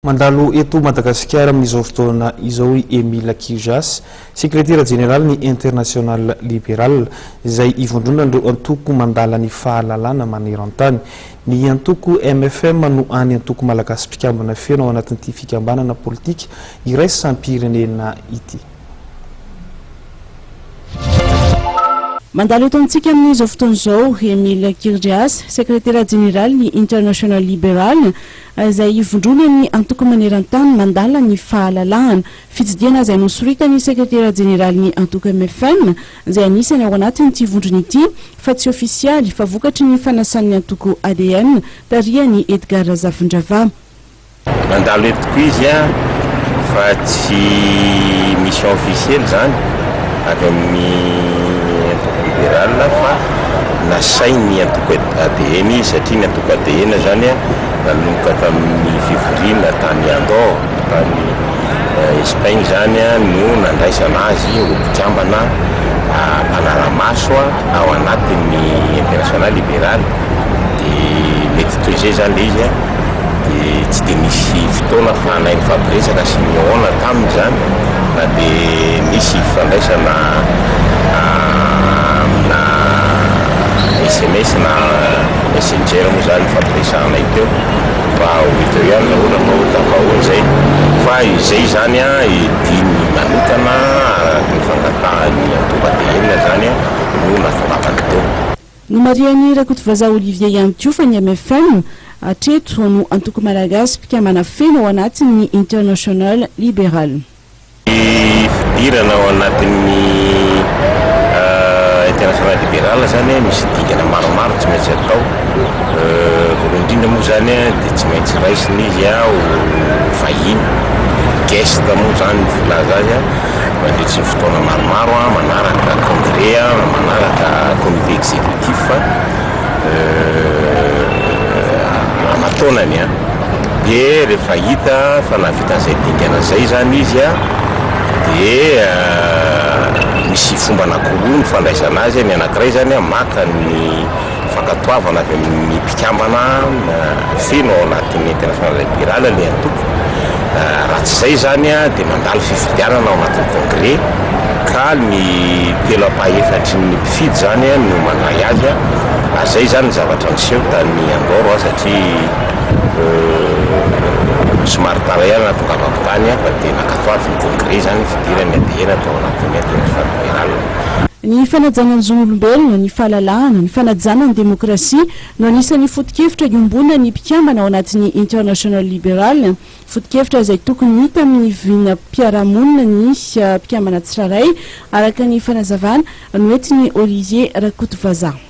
Mandalo eto Madagasikara amin'izao fotoana izao i Emile Kirjas, sekretera jeneralin'ny Internationale Libérale, izay ivondronan'ireo antoko mandala ny fahalalana maneran-tany. Ny antoko mfm no hany antoko malagasy mpikambana feno ao anatin'ity fikambanana politika iraisam-pirenena ity. Mandalo eto amintsika amin'izao fotoana izao Emile Kirjas, sekretera jeneralin'ny International Liberal, izay ivondronan'ny antoko maneran-tany mandala ny fahalalahana. Fitsidihana izay nosoritan'ny sekretera jeneralin'ny antoko mfm, izay anisany ao anatin'ity vondrona ity, fa tsy ofisialy, fa vokatry ny fanasan'ny antoko ADN, tarihan'i Edgard Razafindravaha. Nandalo eto tokoa izy fa tsy mission officielle izany avy amin'ny antoko liberal fa nasain'ny antoko ADN izy satria ny antoko ADN izany nanomboka tamin'ny fivoriana tany Andorre tany Espagne izany no nandraisana azy ho mpikambana mpanara-maso ao anatin'ny International Liberal dia mety toy izay izany ilay izy. dia tsy dia nisy fotoana ahafahanay nifampiresaka sy nihaona taminy izany na dia nisy fifandraisana amina sms na messenger moa izany nifampiresahanay teo fa ho hita eo ihany raha ohatra ka ho tafahoana izay fa izay izany diny manokana araka ny fangatahan'ny antoko ADN izany no nahatongavany teo. Nomarihan'i Rakotovazaha Olivier ihany koa fa ny mfm hatreto no antoko malagasy mpikambana feno ao anatin'ny International Liberal. Ny fidirana ao anatin'ny International Liberal izany misy dingana maromaro tsy maintsy atao. Voalohany indrindra moa izany dia tsy maintsy raisina izy ho vahiny, guest moa izany ny filaza azy. Mandritry ny fotoana maromaro aho manaraka congrès, manaraka comité exécutif aman-taonany an. Dia rehefa hita fa nahavita an'izay dingana izay izany izy an, dia misy fomba anankiroa ny fandraisana azy, ny anankiray izany an maka ny fankatoavana avy amin'ny mpikambana feno ao anatin'ny International Liberal ilay antoko. Raha tsy izay izany dia mandalo fifidianana ao anatin'ny congrès ka ny telo ampahefatry ny mpifidy izany no mandray azy. Ary izay izany ny zavatra niseho tany Andorre satria somary tara ihany nahatongavako tany fa dia nankatoavin'ny congrès izany ny fidiran'ny ADN tao anatin'ny International Liberal. Ny fanajana ny zon'olombelona, ny fahalalahana, ny fanajana ny demokrasia no anisan'ny foto-kevitra iombonan'ny mpikambana ao anatin'ny International Liberal, foto-kevitra izay tokony hita amin'ny vinam-piarahamonina ny mpikambana tsirairay, araka ny fanazavana noentin'i Olivier Rakotovazaha.